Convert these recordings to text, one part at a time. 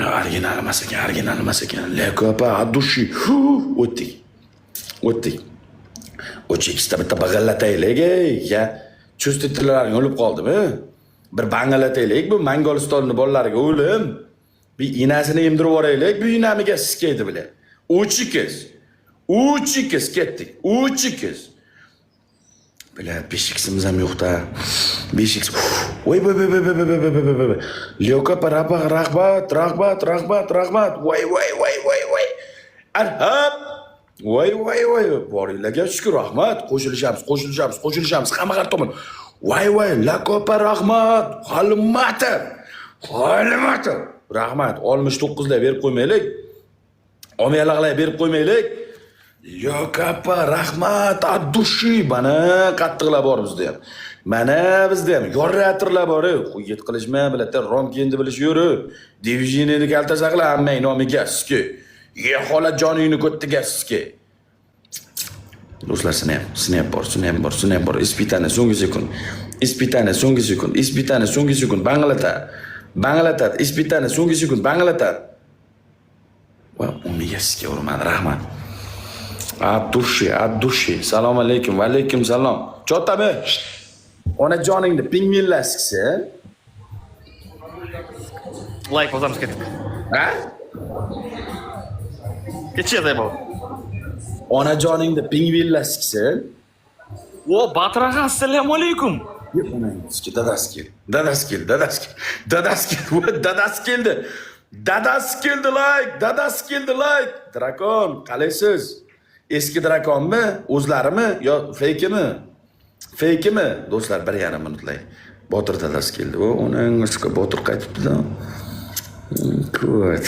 Original emas ekan, original emas ekan. Lekopa, от души. O'tdik. O'tdik. Uch ikkita bitta bag'allataylik, ey, ya. Chustitilaring o'lib qoldimi? Bir bang'alataylik bu Mongolistonni bolalariga o'lim. Bir inasini emdirib yuboraylik, bu inamiga siskaydi bilan. Uch ikkiz. Uch ikkiz ketdik. Uch ikkiz. Бля, 5ximiz ham yo'q-da. 5x. Voy, voy, voy, voy, voy, voy, voy, voy, voy. Lyoka, rahmat, rahmat, rahmat, rahmat. Voy, voy, voy, voy, voy. Arhab. Voy, voy, voy. Boringlarga shukur, rahmat. Qo'shilishamiz, qo'shilishamiz, qo'shilishamiz. Hamma har tomon. Voy, voy, Lakopa, rahmat. Xolmatov. Xolmatov. Rahmat. 69 lar berib qo'ymaylik. Olmayalaqlar berib qo'ymaylik. Yo'q, rahmat, от души. Mana qattiqlar bor bizda ham. Mana bizda ham yoratorlar bor. Xuyet qilishma, biladi, romka endi bilish yo'ri. Divisionini kalta saqla, hammang nomiga sizga. Ye xola joningni ko'ttiga sizga. Do'stlar, sinayap, sinayap bor, sinayap bor, sinayap bor. Испытание so'nggi sekund. Испытание so'nggi sekund. Испытание so'nggi sekund. Banglatat. Banglatat. Испытание so'nggi sekund. Banglatat. Va umiga sizga urmadi, rahmat. От души, от души. Salom alaykum, va alaykum salom. Chotami? Onajoningni pingvinlar siksa, Layk bosamiz, ketdik. Ha? Ketchi bu. Onajoningni pingvinlar siksa, O, Botir aka, assalomu alaykum. Yo'q, onangni dadasi keldi. Dadasi keldi, dadasi keldi. Dadasi keldi, voy, dadasi keldi. Dadasi keldi, layk, dadasi keldi, layk. Drakon, qalaysiz? Eski drakonmi, o'zlarimi yo feykimi? Feykimi? Do'stlar, 1,5 minut layk. Botir dadasi keldi. O, onangni Botir qaytibdi-da. Ko'rt.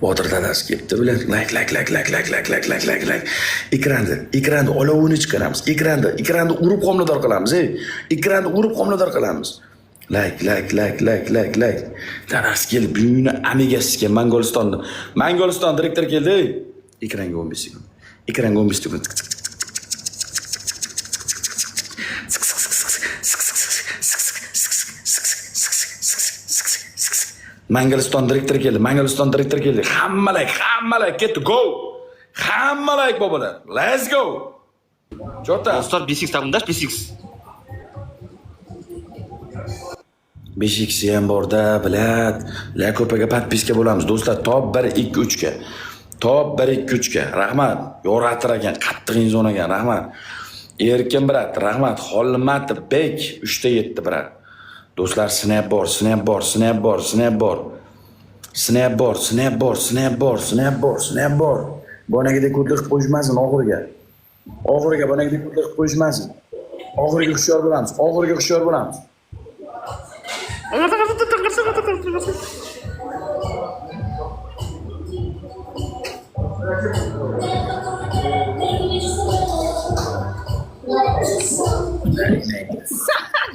Botir dadasi kelibdi bilan. Layk, layk, layk, layk, layk, layk, layk, layk, layk, layk. Ekranda, ekranda olovini chiqaramiz. Ekranda, ekranda urib homilador qilamiz, ey. Ekranda urib homilador qilamiz. Layk, layk, layk, layk, layk, layk. Dadasi keldi, buyuni amigasiga Mongolistonni. Mongoliston direktor keldi, ey. Ekranga 15 sekund. Ekranga 15 sekund. Tik, tik, tik, tik, tik, tik, tik, tik, tik. Mangiliston direktori keldi. Mangiliston direktori keldi. Hamma layk, hamma layk ketdi. Go! Hamma layk, bobolar. Let's go! Chota. Достар, 5x tabındaş, 5x. 5x ham borda, блядь. Lakopaga подписка bo'lamiz. Do'stlar, top 1 2 3 ga. Top 1 2 3 ga. Rahmat. Yoratir ekan, qattiq inson ekan. Rahmat. Erkin брат, rahmat. Xolmatov Bek 3 ta 7 брат. Do'stlar, snap bor, snap bor, snap bor, snap bor. Snap bor, snap bor, snap bor, snap bor, snap bor. Bonagidek ko'tlik qilib qo'yishmasin oxiriga. Oxiriga bonagidek ko'tlik qilib qo'yishmasin. Oxiriga hushyor bo'lamiz, oxiriga hushyor bo'lamiz.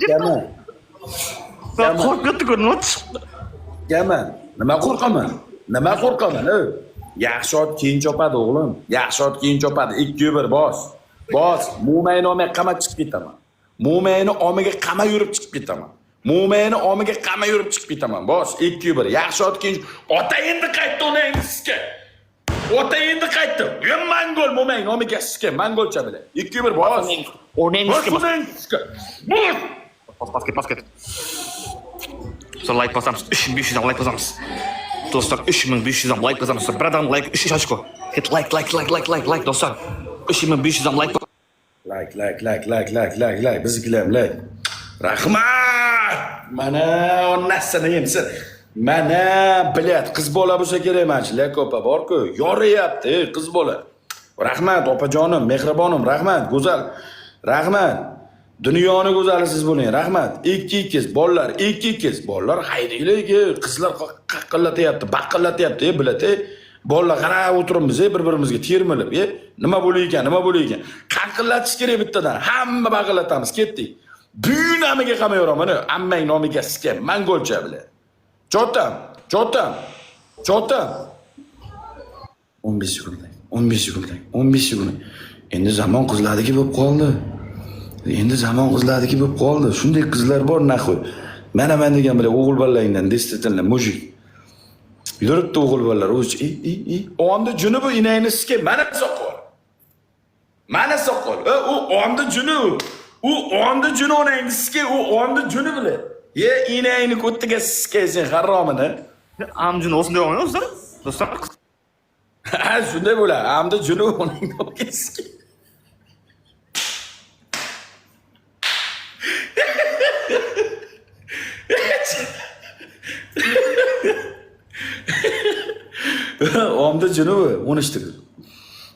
Gaman, Ben korkuttu ko'rinyapti. Gaman. Nima qo'rqaman? Nima qo'rqaman, ey? Yaxshi ot keyin chopadi, o'g'lim. Yaxshi ot keyin chopadi. 2 1 bos. Bos. Mo'mayni olmay qamab chiqib ketaman. Mo'mayni omiga qama yurib chiqib ketaman. Mo'mayni omiga qama yurib chiqib ketaman. Bos. 2 1. Yaxshi ot keyin ota endi qaytdi onangni sizga. Ota endi qaytdi. Yo mongol mo'mayni omiga sizga, mongolcha bilan. 2 1 bos. Onangni Bos sizga bos. onangni sizga. Bos. Bas, bas ket, bas ket. Достар, лайк басамыз. 3500 лайк басамыз. Достар, 3500 лайк басамыз. Бір адам лайк 3 очко. Кет, лайк, лайк, лайк, лайк, лайк, лайк, достар. 3500 лайк. Layk, layk, layk, layk, layk, layk, layk. Biznikilar ham layk. Rahmat! Mana onasini yemsin. Mana, блядь, qiz bola bo'lsa kerak mana shu Lakopa bor-ku, yoriyapti, ey, qiz bola. Rahmat, opajonim, mehribonim, rahmat, go'zal. Rahmat. Dunyoni go'zali siz bo'ling, rahmat. 2 2 bolalar, 2 2 bolalar haydaylik, ey, qizlar qaqillatyapti, baqillatyapti, ey, bilati. Bolalar qarab o'tiribmiz, ey, bir-birimizga termilib, ey, nima bo'lar ekan, nima bo'lar ekan. Qaqillatish kerak bittadan. Hamma baqillatamiz, ketdik. Buyun amiga qamayveraman, ammang nomiga sizga, mongolcha bilan. Chotam, chotam, chotam. 15 sekund, 15 sekund, 15 sekund. Endi zamon qizlarniki bo'lib qoldi. Endi zamon qizlarniki bo'lib qoldi. Shunday qizlar bor, нахуй. Mana man degan bilan o'g'il bolalaringdan действительно мужик. Yuribdi o'g'il bolalar o'zi i i i. Onda juni bu inangni sizga mana soqol. Mana soqol. U onda juni u. U onda juni onangni sizga u onda juni bilan. Ye inangni ko'tiga sizga sen haromini. Amjun осындай болмай ма, достар? Достар, Ha, shunday bo'ladi. Hamda juni onangni sizga. Omda juni bu 13 ta gul.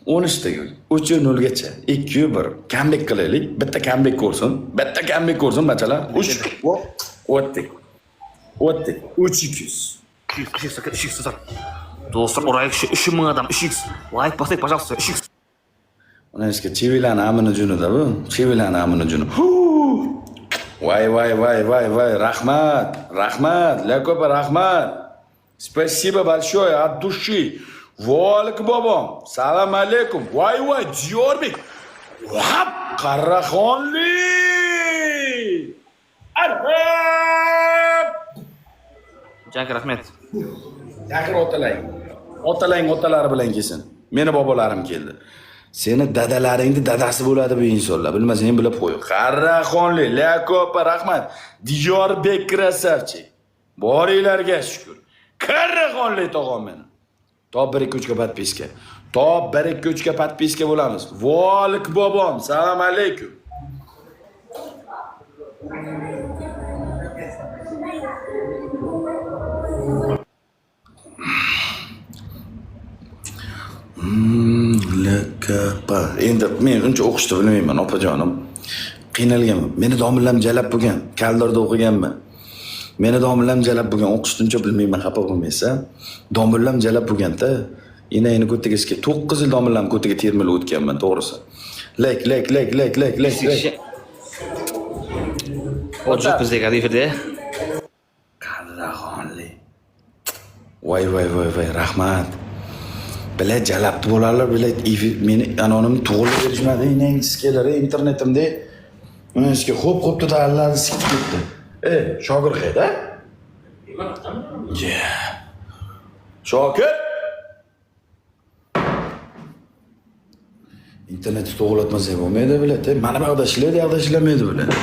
13 ta gul. 3 0 gacha. 2 1. Comeback qilaylik. Bitta comeback ko'rsin. Bitta comeback ko'rsin bachalar. 3 o'tdik. O'tdik. 3 200. 3 икс, 3 икс, достар. Достар, ұрайықшы, 3000 адам, 3 икс. Лайк басайық, пожалуйста, 3 икс. Uni chevilani amini junida bu. Chevilani amini juni. Voy voy voy voy voy, rahmat. Rahmat. Lakopa, rahmat. Спасибо большое от души. Volik bobom. Salam alaykum. Voy voy, Diyorbek. Vap, Qaraxonli. Arhab. Жәке, рахмет. Chaqir otalang. Otalang otalari bilan kelsin. Meni bobolarim keldi. Seni dadalaringni dadasi bo'ladi bu insonlar. Bilmasang bilib qo'y. Qaraxonli, Lakopa, rahmat. Diyorbek красавчик. Boringlarga shukur. Qaraxonli tog'am meni. To 1 2 3 ga подписка. To 1 2 3 ga подписка bo'lamiz. Volik bobom, salom alaykum. LKP. Endi men uncha o'qishni bilmayman, opajonim. Qiynalganman. Meni domlam jalab bo'lgan. Kaldorda o'qiganman. Meni domlam jalab bo'lgan. O'qishni uncha bilmayman, xafa bo'lmaysan. Domlam jalab bo'lganda, enangni ko'tiga 9 yil domlam ko'tiga termilib o'tganman, to'g'risi. Like, like, like, like, like, like, like. Отжиг бізде қазір эфирде. Qaraxonli. Voy voy voy voy, rahmat. Bila jalabdi bolalar, bila meni anonimni to'g'irlab berishmadi, enang skelari internetimda. Unisiga xo'p xo'p to'darlarni sikib ketdi. E, Shokir qayda? Yeah. Shokir! Internetni to'g'irlatmasak bo'lmaydi, biladi. Mana bu yoqda ishlaydi, yoqda ishlamaydi, biladi.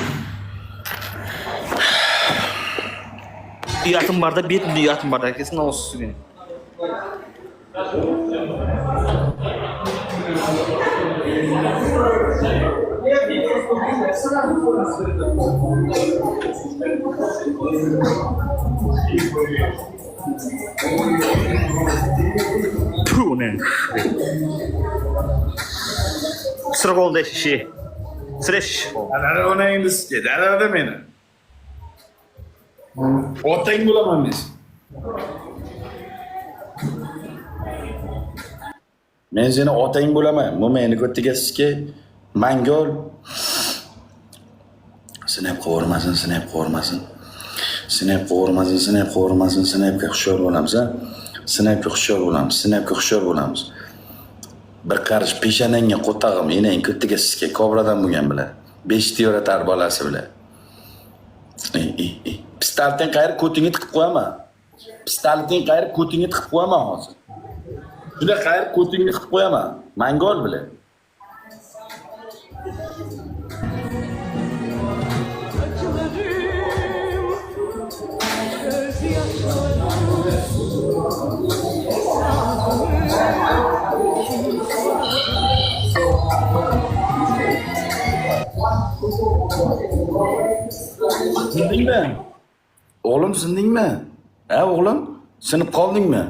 Ұятым бар да, бетімде ұятым бар да, әкесінің ауыз түскен. Ту, не. Түсір қолыңды, шеше. Түсіреш. Dadada onangni sizga, dadada meni. Otang bo'laman men. Men seni otang bo'laman. Bu meni ko'tiga sizga mangol. Sinab qovurmasin, sinab qovurmasin. Sinab qovurmasin, sinab qovurmasin, sinabga hushyor bo'lamiz, ha? Sinabga hushyor bo'lamiz, sinabga hushyor bo'lamiz. Bir qarish peshonangga qo'tag'im, enang ko'tiga sizga kobradan bo'lgan bilan. 5 yoratar bolasi bilan. Ey, ey, ey. Pistoletdan qayirib ko'tingga tiqib qo'yaman. Pistoletdan qayirib ko'tingga tiqib qo'yaman hozir. Shunday qayirib ko'tingga tiqib qo'yaman. Mangol bilan. Acılarım, gözyaşlarım, hesabını kim sorar? Sindingmi? O'g'lim, sindingmi? Ha, o'g'lim? Sinib qoldingmi?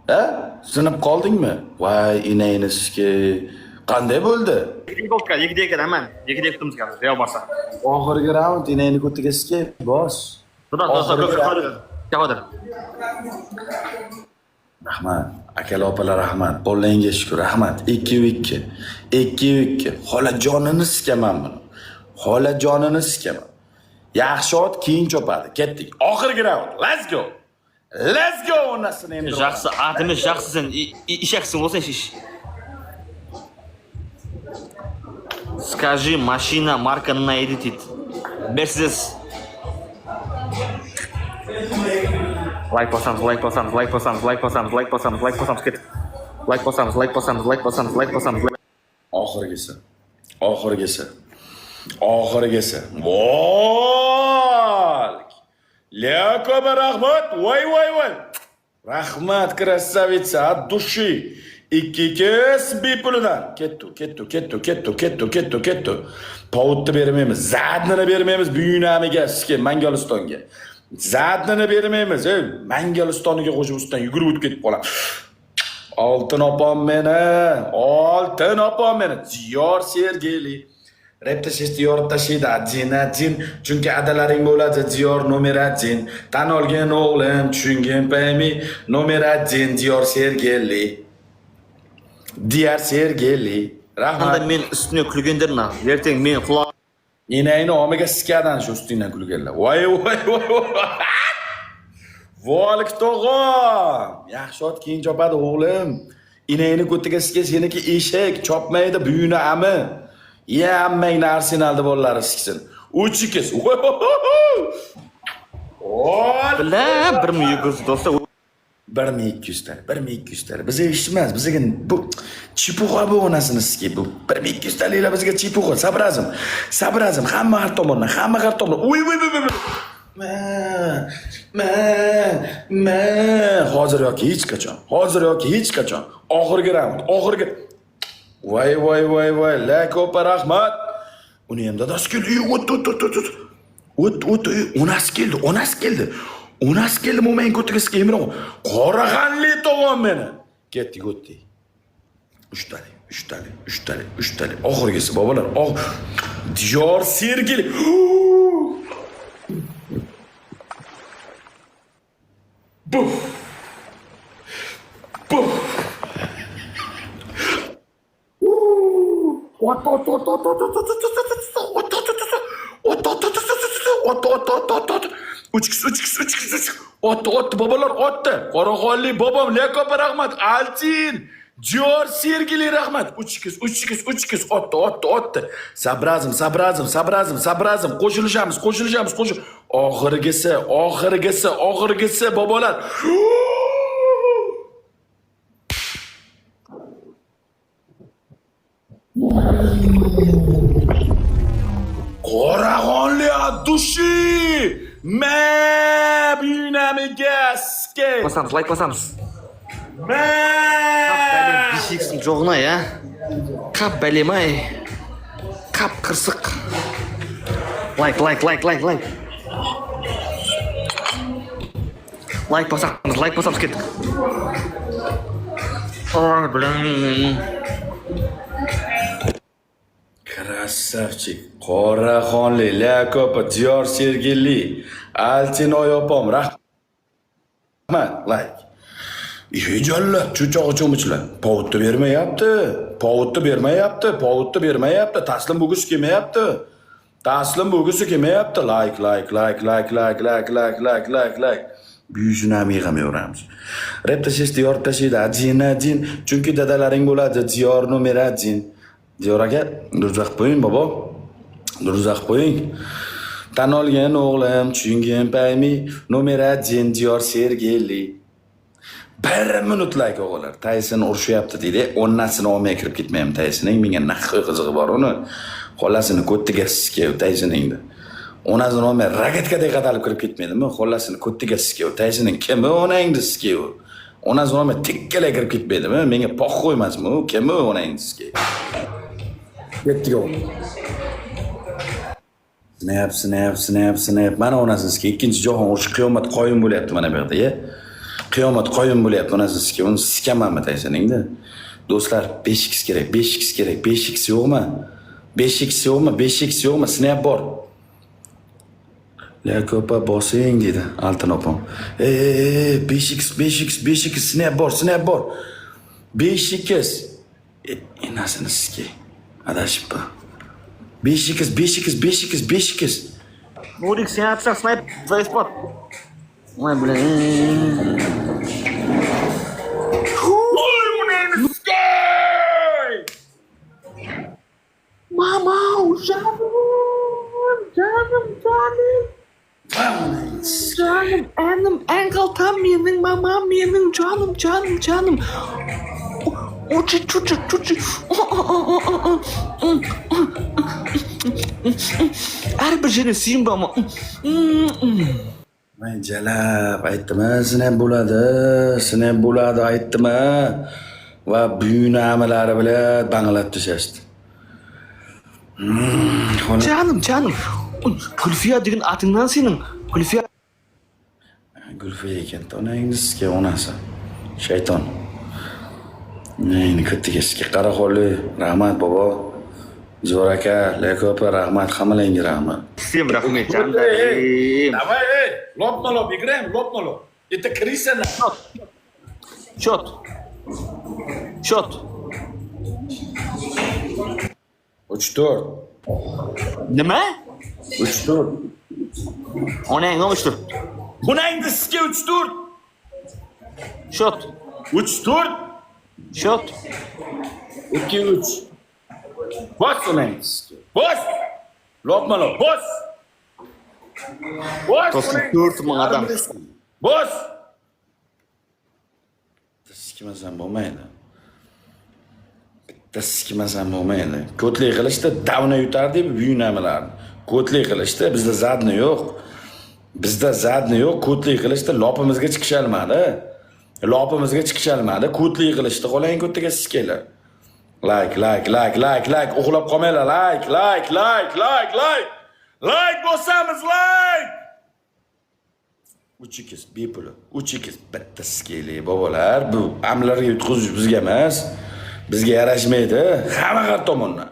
Ha? Sinib qoldingmi? Voy, enangni sizga qanday bo'ldi? Екі болды қазір, 2-2, Роман. 2-2 тұмыз қазір, Реал Барса. Oxirgi raund, enangni ko'tiga sizga bos. Содан достар, Oxirgi raund. Hozir. Rahmat. Akalar, opalar, rahmat. Qo'llangga shukur, rahmat. 2-2. 2-2. Xola jonini sikaman buni. Xola jonini sikaman. Yaxshi ot keyin chopadi. Ketdik. Oxirgi raund. Let's go. Let's go onasini endi. Жақсы ат емес, жақсы сен ишаксың ғой сен, шеш. Скажи, машина марка найди дейді. Мерседес. Лайк басамыз, лайк басамыз, лайк басамыз, лайк басамыз, лайк басамыз, лайк басамыз, кеттік. Лайк басамыз, лайк басамыз, лайк басамыз, лайк басамыз. Oxirgisi. Oxirgisi. Oxirgisi. Volk! Lekoba rahmat. Voy voy voy. Rahmat, красавица, от души. 2 kis bepulidan. Ketdi, ketdi, ketdi, ketdi, ketdi, ketdi, ketdi. Povutni bermaymiz, zadnini bermaymiz buyunamiga, sizga Mangolistonga. Zadnini bermaymiz, ey, Mangolistoniga qo'shib ustidan yugurib o'tib ketib qolamiz. Oltin opam meni, oltin opam meni, Diyor Sergeli. Rap tashlashdi, yorib tashlaydi, один один. Chunki adalaring bo'ladi, Diyor номер один. Tan olgin o'g'lim, tushungin paymi, номер один Diyor Sergeli. Diyar Sergeli. Анда Rahmat. Мен үстіне күлгендер мына ертең мен құла Enangni omiga sikadan shu ustingdan kulganlar. Voy voy voy voy. Volik tog'am. Yaxshi ot keyin chopadi o'g'lim. Enangni ko'tiga sikka, seniki eshak chopmaydi, buyuni ami. Ya ammangni Arsenalda bolalari siksin. 3 2. Voy. Бля, 1200, достар. 1200 ta, 1200 ta. Bizga eshitmas, bizga bu чепуха, bu onasini sizga bu 1200 taliklar bizga чепуха, sabrazim. Sabrazim hamma har tomondan, hamma har tomondan. Uy uy uy uy. Ma, ma, ma. Hozir yoki hech qachon. Hozir yoki hech qachon. Oxirgi raund, oxirgi. Voy voy voy voy, la ko'pa rahmat. Uni ham dadasi keldi. Ey, o't o't o't o't. O't o't, onasi keldi, onasi keldi. Onasi keldi, mo'mang ko'tiga sizga emir. Qorag'anli tog'am meni. Ketdik, o'tdik. Uchtalik, uchtalik, uchtalik, uchtalik. Oxirgisi bobolar. Oh, Diyor Sergeli. Buf. Buf. Ot ot ot ot ot ot ot ot ot ot ot ot ot ot ot ot ot ot ot uch kis, uch kis, uch kis, uch otdi, otdi bobolar, otdi. Qoraqonli bobom, Lekopa rahmat, Altin Diyor Sergeli rahmat. Uch kis, uch kis, uch kis, otdi, otdi, otdi. Sabrazim, sabrazim, sabrazim, sabrazim, qo'shilishamiz, qo'shilishamiz, qo'shil. Oxirgisi, oxirgisi, oxirgisi bobolar. Qorag'onli от души! Ma buyunamiga ske. Басамыз, лайк басамыз. Ma! Бес икстің жоғына, иә, қап бәлем ай, қап қырсық. Лайк, лайк, лайк, лайк, лайк, лайк басамыз, лайк басамыз, кеттік. Ой, блин. Красавчик. Qoraxonli, Lakopa, Diyor Sergeli, Altinoy opam, rahmat. Like. Ey jonlar, cho'chog'i cho'michlar. Povutni bermayapti. Povutni bermayapti. Povutni bermayapti. Taslim bo'lgisi kelmayapti. Taslim bo'lgisi kelmayapti. Like, like, like, like, like, like, like, like, like, like. Buyusini ham yig'amayveramiz. Rep tashlashdi, yorib tashlaydi. Один, один. Chunki dadalaring bo'ladi. Diyor номер один. Diyor aka, durust qo'ying, bobo. Durust qo'ying. Tan olgin o'g'lim, tushungin paymi, номер один Diyor Sergeli. Bir minut like o'g'illar. Tayson urushyapti deydi. O'nnasini olmay kirib ketmayman Taysonning. Menga naqi qizig'i bor uni. Xollasini ko'ttiga sizga Taysoningni. Onasini olmay ragetkadek qadalib kirib ketmaydimi? Xollasini ko'ttiga sizga Taysonning kimi onangni sizga. Onasini olmay tikkalay kirib ketmaydimi? Menga похуй emasmi u? Kimi onangni sizga? Ketdik o'g'lim. Sinayap, sinayap, sinayap, sinayap. Mana onasini sizga ikkinchi jahon urushi qiyomat qoyim bo'lyapti mana bu yerda, ya. Qiyomat qoyim bo'lyapti onasini sizga. Uni sikamanmi Taysoningni? Do'stlar, 5x kerak, 5x kerak, 5x yo'qmi? 5x yo'qmi? 5x yo'qmi? Sinayap bor. Lakopa bosing deydi Altin opam. Ey, ey, ey, 5x, 5x, 5x sinayap bor, sinayap bor. 5x. E, enasini sizga. Adashibman. 5x, 5x, 5x, 5x. Нурик, сен атсаң, снайп за спот. Ой, блин. Voy onangni sizga! Мама, жаным, жаным, жаным. Жаным, әнім, ән қалтам. Менің жаным, жаным, жаным. Учи, чучи, чучи. Әрбір жеріне сүйін ба? Men jalab aytdim, seni ham bo'ladi, seni ham bo'ladi aytdim, va buyun amalari bilan bang'lab tashlashdi. Жаным, жаным. Гүлфия деген атыңнан сенің. Гүлфия. Gulfiya ekan, onangni sizga onasi. Shayton. Endi kattaga sizga qaraxonli, rahmat bobo. Zo'r aka, Leko opa, rahmat, hammalaringga rahmat. Всем рахмет, жандарым. Давай, ey, лоб на лоб, играем, лоб на лоб. Это крыса на. Счет. Счет. 3-4. Nima? 3-4. Onang 3-4. Onangni sizga 3-4. Счет. 3-4. Счет. 2-3. Bos onangni sizga. Bos. Lobma lob, bos. Bos. Dostum, 4000 адам. Bos. Sikmasam bo'lmaydi. Bitta sikmasam bo'lmaydi. Ko'tlik qilishda davna yutardik buyun amalarni. Ko'tlik qilishda bizda задний yo'q. Bizda задний yo'q, ko'tlik qilishda lopimizga chiqishalmadi. Lopimizga chiqishalmadi. Ko'tlik qilishda qo'lang ko'tiga sikanglar. Like, like, like, like, like. Uxlab qolmanglar. Like, like, like, like, like. Like bosamiz, like. 3x bepuli. 3x bitta sikaylik bobolar. Bu amlarga yutqizish bizga emas. Bizga yarashmaydi. Hamma har tomondan.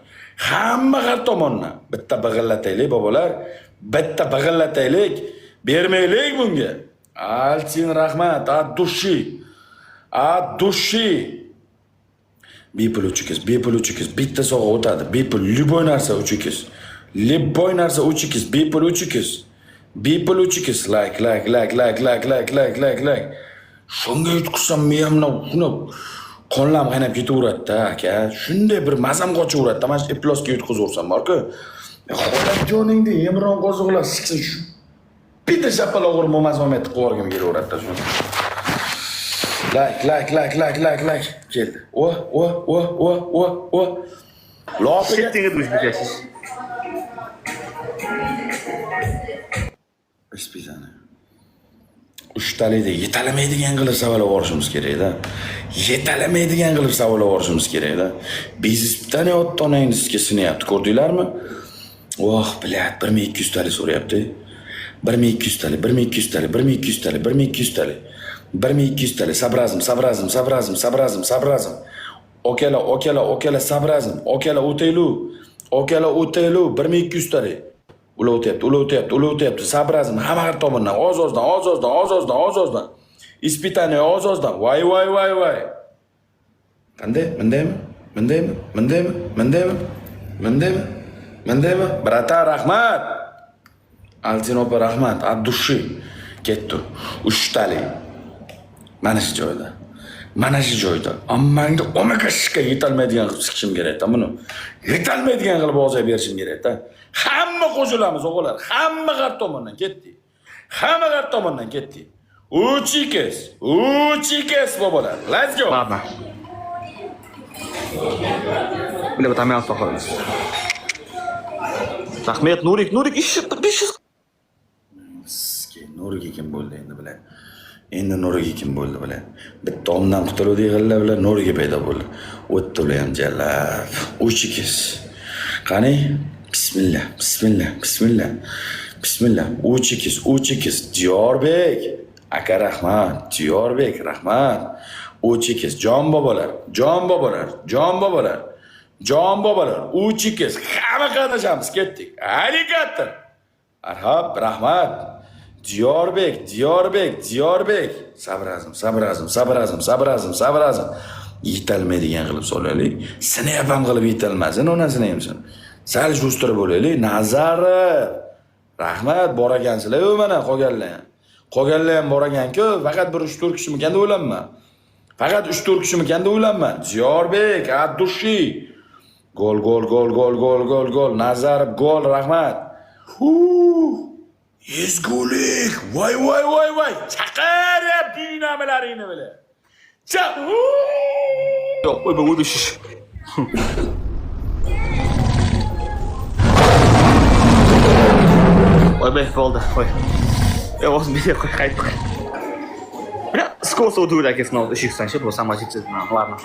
Hamma har tomondan. Bitta big'illataylik bobolar. Bitta big'illataylik. Bermaylik bunga. Altin rahmat, от души. От души. Bepul 3x, bepul 3x, bitta sovg'a o'tadi. Bepul любой narsa 3x. Любой narsa 3x, bepul 3x. Bepul 3x, like, like, like, like, like, like, like, like, like. Shunga yutqizsam miyamdan shuni qonlam qaynab ketaveradi-da, aka. Shunday bir mazam qochaveradi-da, mana shu iflosga yutqizaversam borku. Xolajoningni yemron qo'ziqlar siksin shu. Bitta shapaloq urib mazam etib qilib yuborgim kelaveradi-da shuni. Like, like, like, like, like, like. Keldi. O, o, o, o, o, o. Lopiga Sitting'i dushbikasiz. Ispizani. Uchtalikda yetalamaydigan qilib savolab yuborishimiz kerak-da. Yetalamaydigan qilib savolab yuborishimiz kerak-da. Biznes ota onangni sizga sinyapti, ko'rdinglarmi? Oh, блядь, 1200 talik so'rayapti. 1200 talik, 1200 talik, 1200 talik, 1200 talik. 1200 talik, sabrazim, sabrazim, sabrazim, sabrazim, sabrazim. Okalar, okalar, okalar, sabrazim. Okalar o'taylu. Okalar o'taylu, 1200 talik. Ular o'tyapti, ular o'tyapti, ular o'tyapti. Sabrazim hamma har tomondan, oz-ozdan, oz-ozdan, oz-ozdan, oz-ozdan. Испытание oz-ozdan. Voy, voy, voy, voy. Qanday? Bundaymi? Bundaymi? Bundaymi? Bundaymi? Bundaymi? Bundaymi? Brata, rahmat. Altin opa, rahmat. От души. Ketdi. Uchtalik. Mana shu joyda. Mana shu joyda. Ammangni omakashga yetolmaydigan qilib sikishim kerak-da buni. Yetolmaydigan qilib og'zak berishim kerak-da. Hamma qo'shilamiz o'g'illar. Hamma har tomondan ketdik. Hamma har tomondan ketdik. 3x, 3x bobolar. Let's go. Ладно. Бля, вот там qo'yamiz. Rahmat, Nurik, Nurik, ishi 500. Sizga Nurik kim bo'ldi endi bilan? Endi Nurik kim bo'ldi bilan? Bitta omdan qutuluvdi yig'inlar bilan Nuriga paydo bo'ldi. O'tdi ular ham jalab. 3x. Qani? Bismillah, bismillah, bismillah. Bismillah. 3x, 3x. Diyorbek. Aka rahmat. Diyorbek rahmat. 3x. Jon bobolar, jon bobolar, jon bobolar. Jon bobolar. 3x. Hamma qatnashamiz, ketdik. Alligator. Arhab, rahmat. Diyorbek, Diyorbek, Diyorbek. Sabrazim, sabrazim, sabrazim, sabrazim, sabrazim. Yetolmaydigan qilib solaylik. Sinab ham qilib yetolmasin, onasini emsin. Sal shustir bo'laylik. Nazarov. Rahmat, bor ekansizlar-ku mana qolganlar ham. Qolganlar ham bor ekan-ku, faqat bir 3-4 kishimikan deb o'ylanma. Faqat 3-4 kishimikan deb o'ylanma. Diyorbek, от души. Gol, gol, gol, gol, gol, gol, gol. Nazarov gol, rahmat. Hu. Ezgulik! Voy voy voy voy! Chaqir buyunamilaringni bile. Chaq. Yo'q, o'yba, o'yba, shish. Ойбай, болды, қой. Е, осыны бері қой, қайттық. Бля, скорость өту керек әкесін ол 3 икстан ше, бұл сама жеткізеді маған, ладно.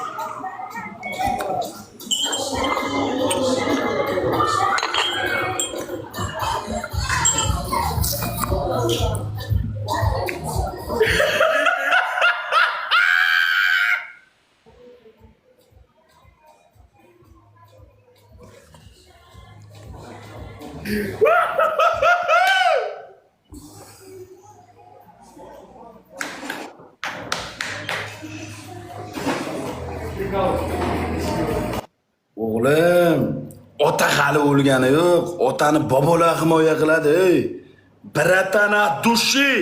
O'g'lim, ota hali o'lgani yo'q. Otani bobolar himoya qiladi, ey. Братан, от души.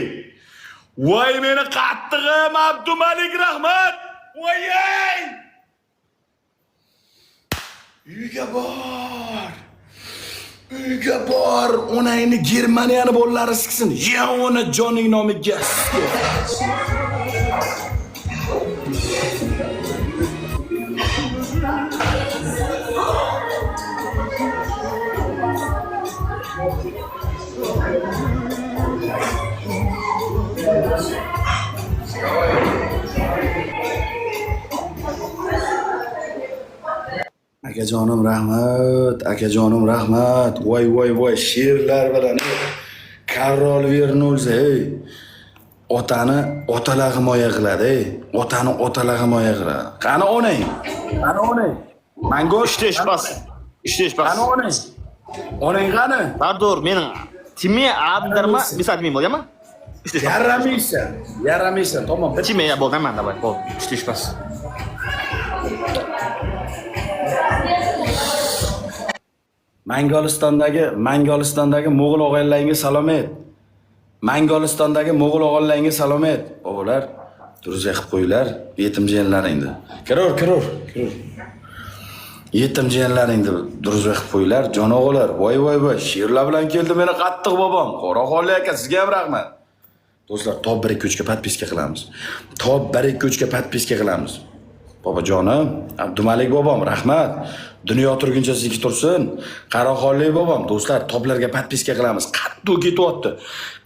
Voy meni qattig'im Abdumalik, rahmat. Voy ey! Uyga bor. Uyga bor. Onangni Germaniyani bolalari siksin. Ya ona joning nomiga. Akajonim, rahmat, akajonim, rahmat. Voy voy voy, she'rlar bilan Король вернулся, ey. Otani otalar himoya qiladi, ey. Otani otalar himoya qiladi. Qani onang? Qani onang? Mango Үште үш бас. Үште үш бас. Qani onang? Onang qani? Сардор, менің тиме адамдарыма бес админ болды, ма? Үште үш бас. Yaramaysan, yaramaysan. Tamom. Тиме, я болды, нормально, давай, болды. Үште үш бас. Mongolistondagi mo'g'ul og'aynilaringga salom ayt. Mongolistondagi mo'g'ul og'aynilaringga salom ayt. Bobolar, друзья qilib qo'yinglar yetim jiyanlaringni. Kirur, kirur, kirur. Yetim jiyanlaringni друзья qilib qo'yinglar, jon o'g'lar. Voy voy voy, she'rlar bilan keldi meni qattiq bobom. Qoraxonli aka, sizga ham rahmat. Do'stlar, top 1 2 3 ga подписка qilamiz. Top 1 2 3 ga подписка qilamiz. Bobojonim, Abdumalik bobom, rahmat. Dunyo turguncha sizniki tursin. Qaroxonli bobom, do'stlar, toplarga подписка qilamiz. Qattiq ketyapti.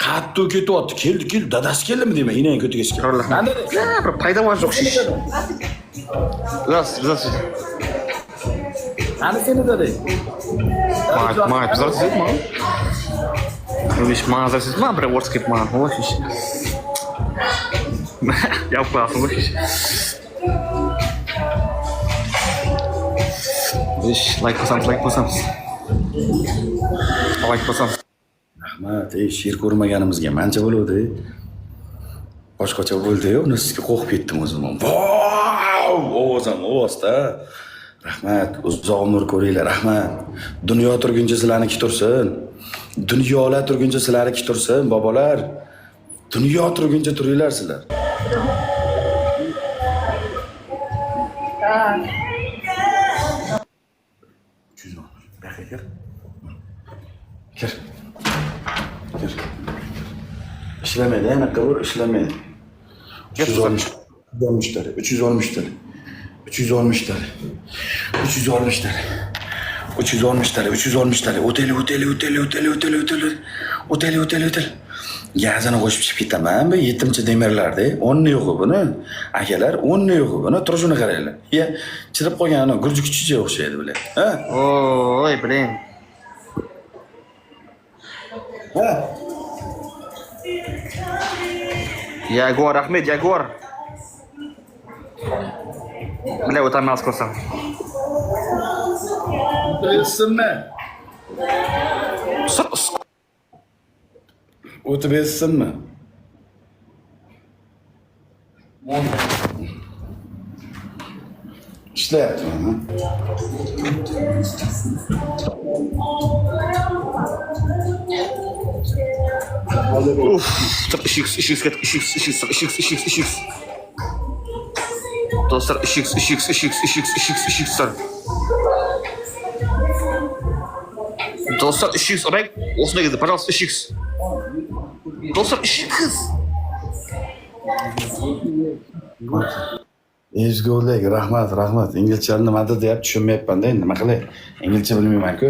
Qattiq ketyapti. Keldi, keldi, dadasi keldimi deyman, inang ko'tiga sikib. Qanday? Бля, бір пайда бар жоқ шеш. Здравствуйте, здравствуйте. Qani seni dadang? Маған здравствуйте деді маған. Маған здравствуйте ма, бір орыс келіп маған. Ой, шеш. Ұялып қаласың ғой, шеш. Еш, лайк басамыз, лайк басамыз. Лайк басамыз. Rahmat, ey, she'r ko'rmaganimizga mancha bo'luvdi. Boshqacha bo'ldi-yu, uni sizga qo'rqib ketdim o'zim. Vau! Ovozam ovozda. Rahmat, uzoq umr ko'ringlar, rahmat. Dunyo turguncha sizlarniki tursin. Dunyolar turguncha sizlarniki tursin, bobolar. Dunyo turguncha turinglar sizlar. Так. 310. Bu yoqqa kir. Kir. Kir. Ishlamaydi, anaqa bir ishlamaydi. 360 360 tali, 360 tali. 360 tali. 360 tali. 360 tali, 360 tali. O'taylik, o'taylik, o'taylik, o'taylik, o'taylik, o'taylik. O'taylik, o'taylik, o'taylik. Gazini qo'shib chiqib ketaman, bu yetimcha demirlarda, o'rni yo'q buni. Akalar, o'rni yo'q buni. Turishini qaranglar. Ya, chirib qolgan ana gurji kuchiga o'xshaydi bular. Ha? Ой, блин. Ha? Ягор, рахмет, Ягор. Бля, вот там қылсам. O'tibetsinmi? O'tib etsinmi? Ishlayapti mana. Уф, үш икс, үш икс, үш икс, үш икс, үш икс, үш икс, үш икс. Достар, үш икс, үш икс, үш икс, үш икс, үш икс, үш икс. Достар, үш икс ұрайық. Осындай кезде, пожалуйста, үш икс. Достар, 3 икс. Ezgulik, rahmat, rahmat. Inglizchani nimadir deyapti, tushunmayapman-da endi, nima qilay? Inglizcha bilmayman-ku.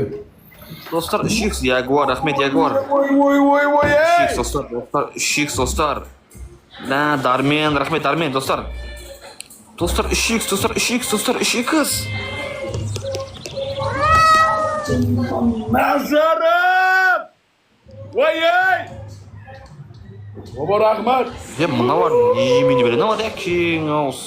Достар, 3 икс. Ягуар, рахмет, Ягуар. Voy, voy, voy, voy, 3 икс, достар, достар, 3 икс, достар. Да, Дармен, рахмет, Дармен, достар. Достар, 3 икс, достар, 3 икс, достар, 3 икс. Nazarim! Voy, ey! Bobo, rahmat. Е, мыналар немене береді мыналар, иә, кең ауыз.